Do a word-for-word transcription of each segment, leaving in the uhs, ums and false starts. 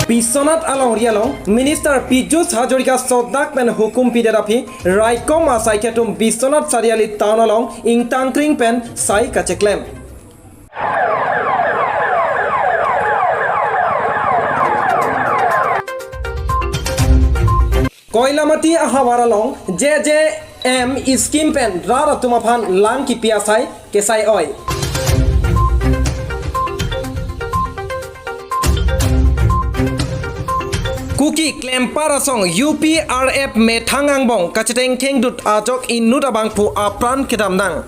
Biswanath alongri along Minister Pijush Hazarika sodak pen hukum pidet aphi raikom asaikhi atum Biswanath Chariali town along ingtangkring pen sai kacheklem. Koilamati ahavar along J J M scheme pen rat atum aphan lang kipi asai kesai oi. Kuki klempar asong U P R F methang angbong kachetengtheng dut ajok inut abangphu apran kedam nang.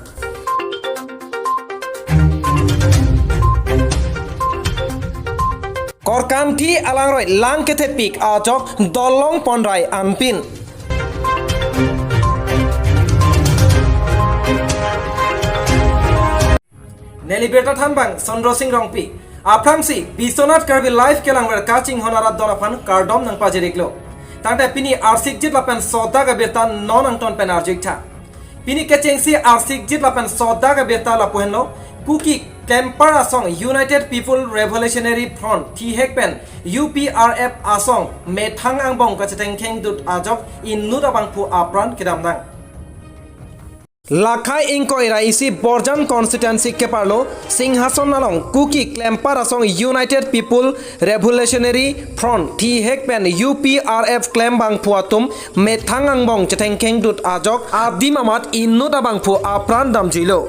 Korkanthi alangroi lang kethepik ajok dolong ponrai anpin. Neli birta thanbang Chandra Singh Rongpi. Aphrangsi Biswanath Karbi Live kelangver kachinghon arat don aphan kardom nangpajir-iklo. Tangte pini arsikjit lapen sodak abirta non angton pen arju-iktha. Pini kechengsi arsikjit lapen sodak abirta lapu henlo, Kuki klempar asong United People Revolutionary Front thihek pen U P R F asong methang angbong kachetengtheng dut ajok inut abangphu apran kedam nang. Lakhai ingkoi ra isi Borjan constituency keparlo Singhason along Kuki klempar asong United People Revolutionary Front thihek pen U P R F klem bangphu atum methang angbong chethengkheng dut ajok adim amat inut abangphu apran damjuilo.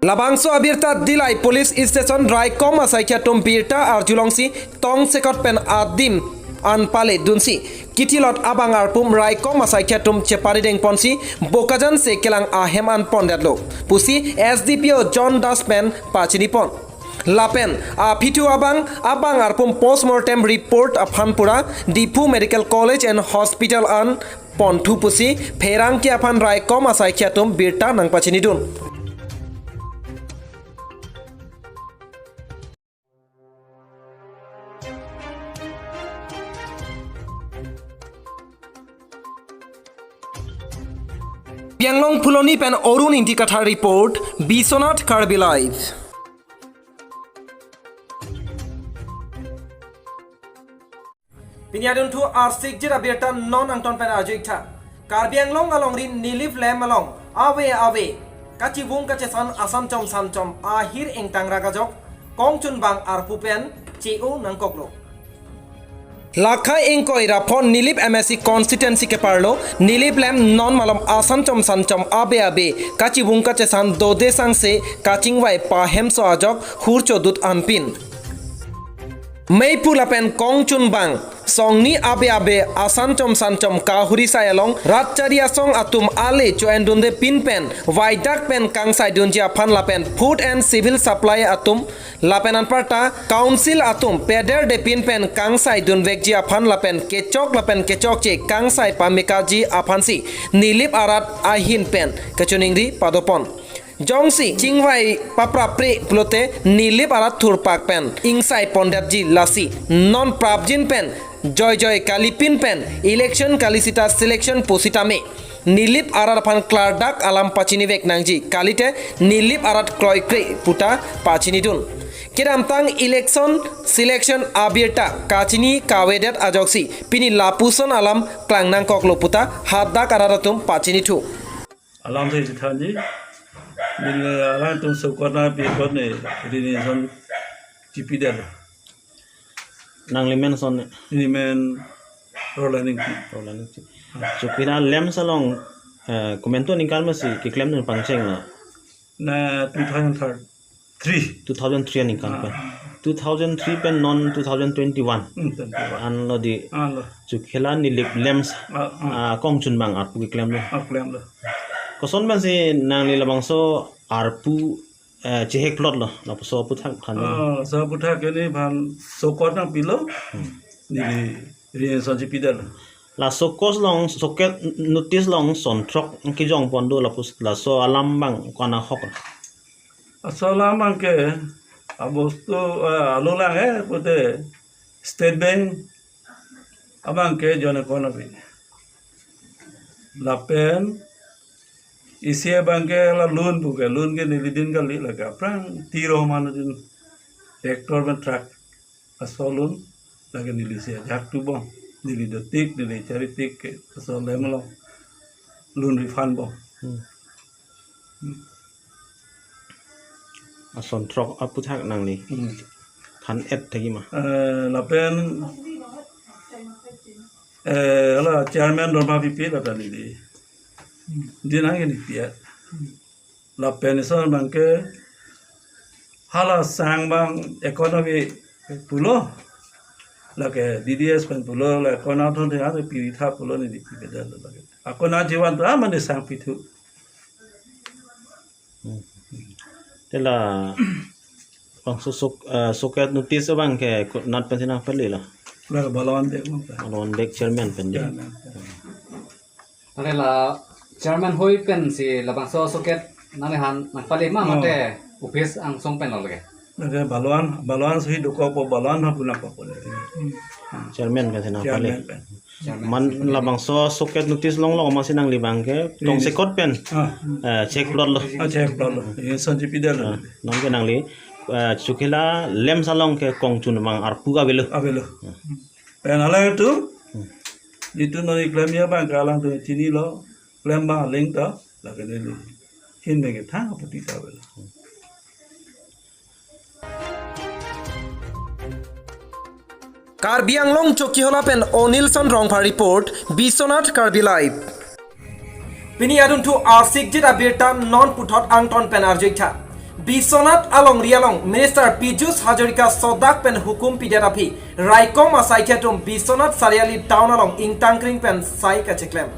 Labangso abirta Dillai Police Station raikom asaikhi atum birta arjulongsi tongsekot pen adim an pale dunsi kithilot abang arpum raikom asaikhi atum cheparideng ponsi Bokajan se kelang ahem an pondetlo pusi S D P O John Das pen pachinipon. Lapen aphi thu abang abang arpum postmortem report aphan pura Diphu Medical College and Hospital an ponthu pusi pherangke aphan raikom asaikhi atum birta nangpachinidun. Karbi Anglong Phuloni pen Arun Ingti Kathar report, Biswanath Karbi Live. Pini adunthu arsikjit abirta non angton pen arju-iktha. Karbi Anglong alongri Nilip Lem along ave ave kachivung kachesan asanchom sanchom ahir ingtang ragajok kongchunbang arpu pen che-o nangkoklo. Lakhai ingkoi ra phon Nilip M A C constituency keparlo Nilip Lem non malom asanchom sanchom ave ave kachivung kachesan dode sangse kachingvai pahemso ajok hurcho dut anpin. Meipu lapen kongchunbang songni ave ave asanchom sanchom kahuri sai along rat chari asong atum ale cho-endunde pin pen vaidak pen kangsaidunji aphan lapen Food and Civil Supply atum lapen anparta Council atum pederde pin pen kangsaidunvekji aphan lapen kechok lapen kechokche kangsai pamekaji aphansi Nilip arat ahin pen kachiningri padopon. Jongsi chingvai paprapre pulote Nilip arat thurpak pen ingsai pondetji lasi non prapjin pen joijoi kalipin pen election kali sita selection pusitame Nilip arat aphan klardak alam pachinivek nangji kalite Nilip arat kroikre puta pachinidun. Kedamtang election selection abirta kachini kavedet ajoksi pini lapuson alam klang nangkoklo puta hadak arat atum pachinithu. Alam si thanji, neli alangtum sokot nangpi apot ne resignation chipidetlo. Nangli men son ne? Neli men Roland Ingti. Roland Ingti. Chukina Lem along, eh, komantu aningkan masi keklemdun pangchenglo? Na two thousand three. Two thousand three aningkan pen. Ah. Two thousand three pen non two thousand twenty-one. Hmm, twenty-one. Anlo di. Anlo. Chukela Nilip Lem, ah, ah, kongchunbang arpu keklemlo. Ah, klemlo. Koson pensi nangli labangso arpu, eh, cheheklotlo, lapuson aputhak thanlo? Ah, laso aputhak ke neli aphan sokot nangpilo. Hmm. Neli resignation chipidetlo. La sokot along, sokot notice along son throk kejongpon do lapus, laso alam abang ko-an ahok? Laso alam abang ke, abostu, eh, alo lang eh, pute State Bank abang ke join account api. Lapen isi abang ke la loan pu ke, loan ke neli din kali, lake aphrang tiro mano din tractor pen truck aso loan. Lake neli si ajak tu bom. Neli dotik, neli charitik ke, so lem lo. Loan refund bom. Hmm. Ason throk aputhak nangli. Hmm. Than-et thagi ma. Eh, lapen, eh, hala chairman dorma pipe lata neli. Dinang ini pia. Lapen ison abang ke hala sang abang account ave pulo. Lake D D S pen pulo, la account athon the ave piritha pulo neli pibeda lo lake. Account ajivan tu amane sang pithu. Hmm. Te labangso sok, eh, socket notice abang ke konat pensi nangpale lo? Lake Balwan Beg mo ka. Balwan Beg chairman pen de. Chairman pen. Tare la chairman hoi pensi labangso socket nangli han nangpale ma, oh, mate office angsong pen lo lake? Lake Balwan, Balwan si dokok po, Balwan ha puna pa po le. Chairman pensi nangpale. Chairman pen. Chairman. Man labangso socket notice longlo masi nangli abang ke, yes, tongsekot pen, ah, eh, check plot lo. Ah, check plot lo. Ye son G P D lo. Ah, non ke nangli, eh, Chokihola LAMPS along ke kongchun abang arpu avelo. Avelo. Ah. Pen alang tu, hmm, jitu non iklem ya abang ke alang tu chinilo, klem abang aling ta, lake neli. Chin abang ke thang aputi ta avelo. Karbi Anglong Chokihola pen Onilson Rongphar report, Biswanath Karbi Live. Pini adunthu arsikjit abirta non puthot angton pen arju-iktha. Biswanath alongri along Minister Pijush Hazarika sodak pen hukum pidet aphi, raikom asaikhi atum Biswanath Chariali town along ingtangkring pen sai kacheklem.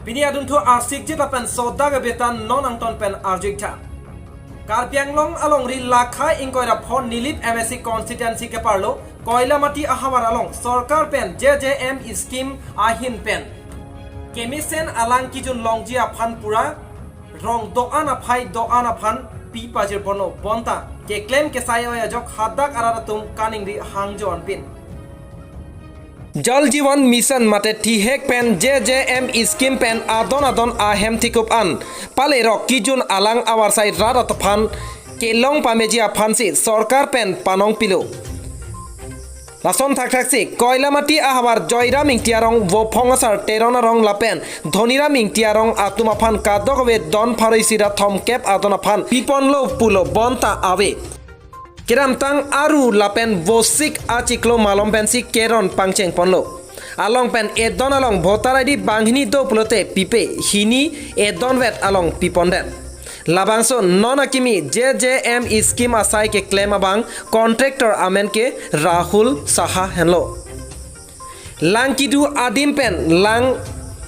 Pini adunthu arsikjit lapen sodak abirta non angton pen arju-iktha. Karbi Anglong alongri lakha ingkoi ra pho Nilip M A C constituency keparlo Koilamati ahavar along sorkar pen J J M scheme ahin pen kemesen alang kijun longji aphan pura rong do-an aphai do-an aphan pi pajir ponlo bonta keklem kesai oi ajok hadak arat atum kaningri hangjo anpin. Jal Jeevan Mission mate thihek pen J J M scheme pen adon adon ahem thikup an palerok kijun alang avarsai rat atum aphan kelong pameji aphansi sorkar pen panong pilo. Lason thakthaksi Koilamati ahavar Joyram Ingti arong, Vophong asar Teron arong lapen Dhoniram Ingti arong atum aphan kadokave don pharo isi ra thomkep adon aphan piponlo pulo bonta ave. Kedamtang aru lapen vosik achiklo malom pensi keron pangcheng ponlo. Along pen edon along voter I D banghini do pulote pipe, hini edon vet along pipondet. Labangso non akimi J J M scheme asai keklem abang contractor amen ke Rahul Saha henlo. Lang kedo adim pen lang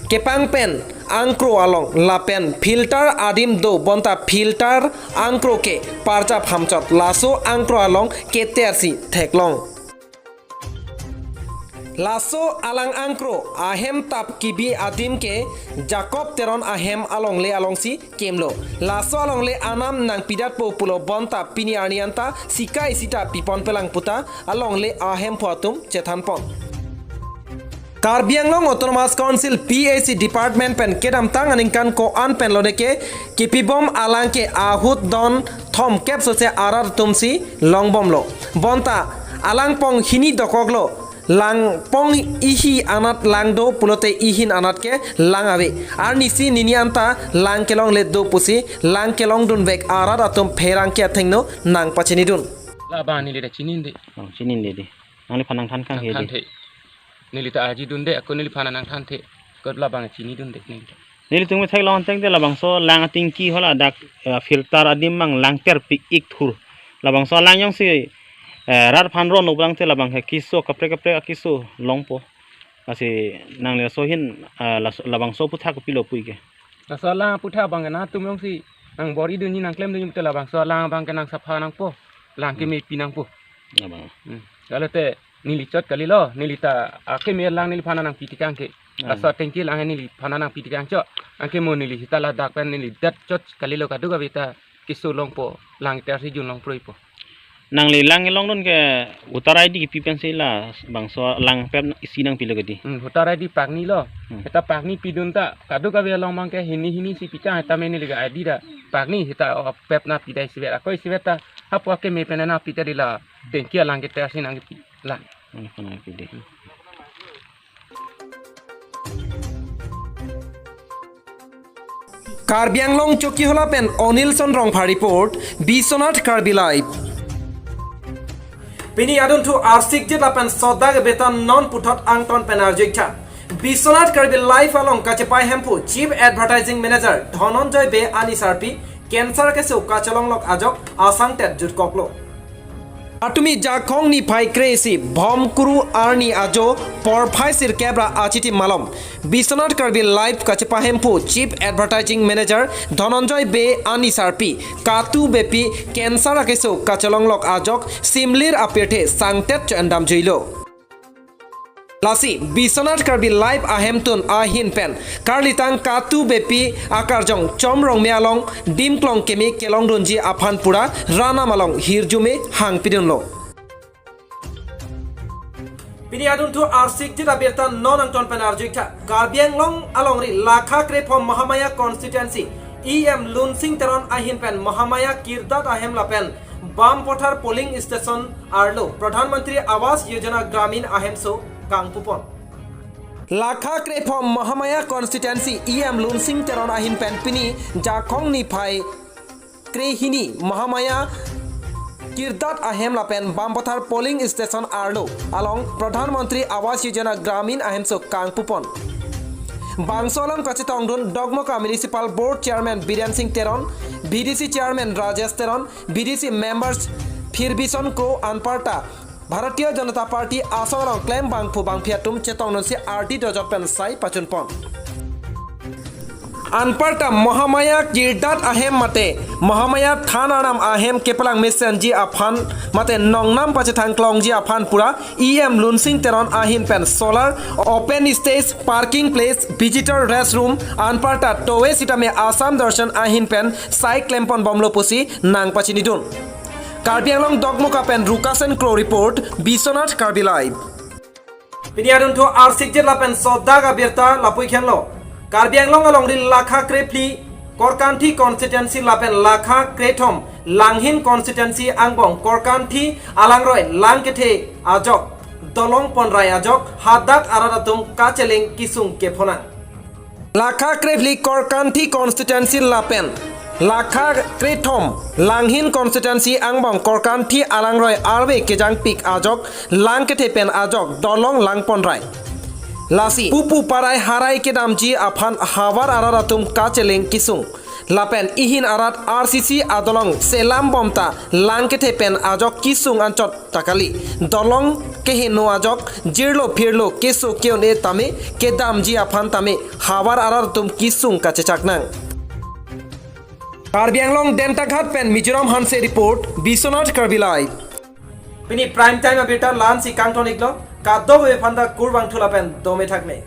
kepang pen angkro along lapen filter adim do bonta filter angkro ke parjap hamchot laso angkro along ketersi theklong. Laso alang angkro ahem tap kebi adim ke Jacob Teron ahem alongle alongsi kemlo. Laso alongle anam nangpidatpo pulo bonta pini arni anta sika isi ta pipon pelang puta alongle ahemphu atum chethanpon. Karbi Anglong Autonomous Council P A C Department pen kedamtang aningkan ko-an pen loneke kepibom alang ke ahut don thomkep sose arat atumsi longbomlo. Bonta alang pong hini dokoklo. Lang pong ihi anat lang do pulote ihin anat ke lang ave. Arnisi nini anta lang kelongle do pusi lang kelongdunvek arat atum pherangke athengno nangpachinidun. Labang neli ta chininde. Oh, chininde di. Nangliphan nangthan kang he di. Nangthanthe. Neli ta arjidunde, ako neliphan nangthanthe. Kot labang chinidunde neli ta. Nelitum methek long teng te labangso lang atingki hala dak, eh, filter adim mang lang terpik ik thur. Labangso lang jongsi, eh, rat aphan ron ubrang te labang ke keso kaprek kaprek akeso longpo. Lasi nangli laso ahin, eh, las-, labangso aputhak kopilo puke. Laso alang aputhak abang ke nangtum jongsi nangbor-idunji nangklemdunji te labangso alang abang ke nangsapha nangpo. Lang ke, hmm, mepi nangpo. Abang. Hmm. Kalite neli chot kalilo, neli ta akeme alang neliphan nangpi tekang ke. Hmm. Laso atengke alang neliphan nangpi tekang chot. Anke mo neli sita ladak pen neli det chot kalilo, kadokave ta keso longpo, lang keter si jun longproipo. Nangli lang kelongdun ke voter I D kipi pensi labangso lang pep isi nangpilo kedi? Hmm, voter I D paknilo. Hmm. Seta pakni pidun ta kadokave along abangke hini hini si pitang, seta me neli ke I D ta pakni, seta o pep nangpi dai isivet, ako isivet ta hapu akeme pen nangpi ta dila tengki alang keter si nangpi lang. Hmm, pernah pi dei. Karbianglong Chokihola pen Onilson Rongphar report, Biswanath Karbi Live. Pini adunthu arsikjit lapen sodak abirta non puthot angton pen arju-ik tha. Biswanath Karbi Live along kachepahemphu Chief Advertising Manager Dhananjoy Bey anisarpi cancer keso kachelonglok ajok asangtet jutkoklo. Artumi Jakhong niphai kre-isi Bhomkuru arni ajo porphai sirkep ra achitim malom Biswanath Karbi Live kachepahemphu Chief Advertising Manager Dhananjoy Bey anisarpi Katu Beypi cancer akeso kachelonglok ajok simlir apirthe sangtet cho-endam juilo. Lasi Biswanath Karbi Live ahemtun ahin pen karlitang Katu Beypi akarjong Chom Rongme along dim klong keme kelongdunji aphan pura ranam along hirjume hangpidunlo. Pini adunthu arsikjit abirta non angton pen arju-ik tha. Karbi Anglong alongri lakha krephom Mahamaya constituency E M Lunsing Teron ahin pen Mahamaya Kirdat ahem lapen Bampathar polling station arlo Pradhan Mantri Awas Yojana Gramin ahemso kangpupon. Lakha krephom Mahamaya constituency E M Lunsing Teron ahin pen pini Jakhong niphai krehini Mahamaya Kirdat ahem lapen Bampathar polling station arlo along Pradhan Mantri Awas Yojana Gramin ahemso kangpupon. Bangso along kachetongdun Dogmoka Municipal Board Chairman Biren Singh Teron, B D C Chairman Rajesh Teron, B D C members Phirbison Kro anparta Bharatiya Janata Party asong along klembangphu bangphi atum chetongdunsi ardi dojot pen sai pachunpon. Anparta Mahamaya Kirdat ahem mate Mahamaya Than Arnam ahem kepalang mesenji aphan mate nongnam pachethang klongji aphan pura E M Lunsing Teron ahin pen solar, open stage, parking place, visitor restroom, anparta towe sitame Assam Darshan ahin pen sai klempon bomlo pusi nangpachinidun. Karbi Anglong Dogmoka pen Rukasen Kro report, Biswanath Karbi Live. Pini adunthu arsikjit lapen sodak abirta lapu-ik henlo. Karbi Anglong alongri lakha krephli Korkanthi constituency lapen lakha krethom Langhin constituency angbong Korkanthi alangroi lang kethe ajok, dolong ponrai ajok hadak arat atum kacheling kesung kephonang. Lakha krephli Korkanthi constituency lapen lakha krethom Langhin constituency angbong Korkanthi alangroi arve kejangpik ajok lang kethe pen ajok dolong lang ponrai. Lasi pupu parai harai kedamji aphan havar arat atum kacheling kesung. Lapen ihin arat R C C adolong selam bomta lang kethe pen ajok kesung anchot ta kali. Dolong keheno ajok jirlo phirlo keso ke-un-e tame kedamji aphan tame havar arat atum kesung kachechak nang. Karbi Anglong Dentaghat pen Mizoram Hanse report, Biswanath Karbi Live. Pini prime time abirta la-ansi kangton-iklo, kadokave aphanta kurvangthu lapen dome thakme.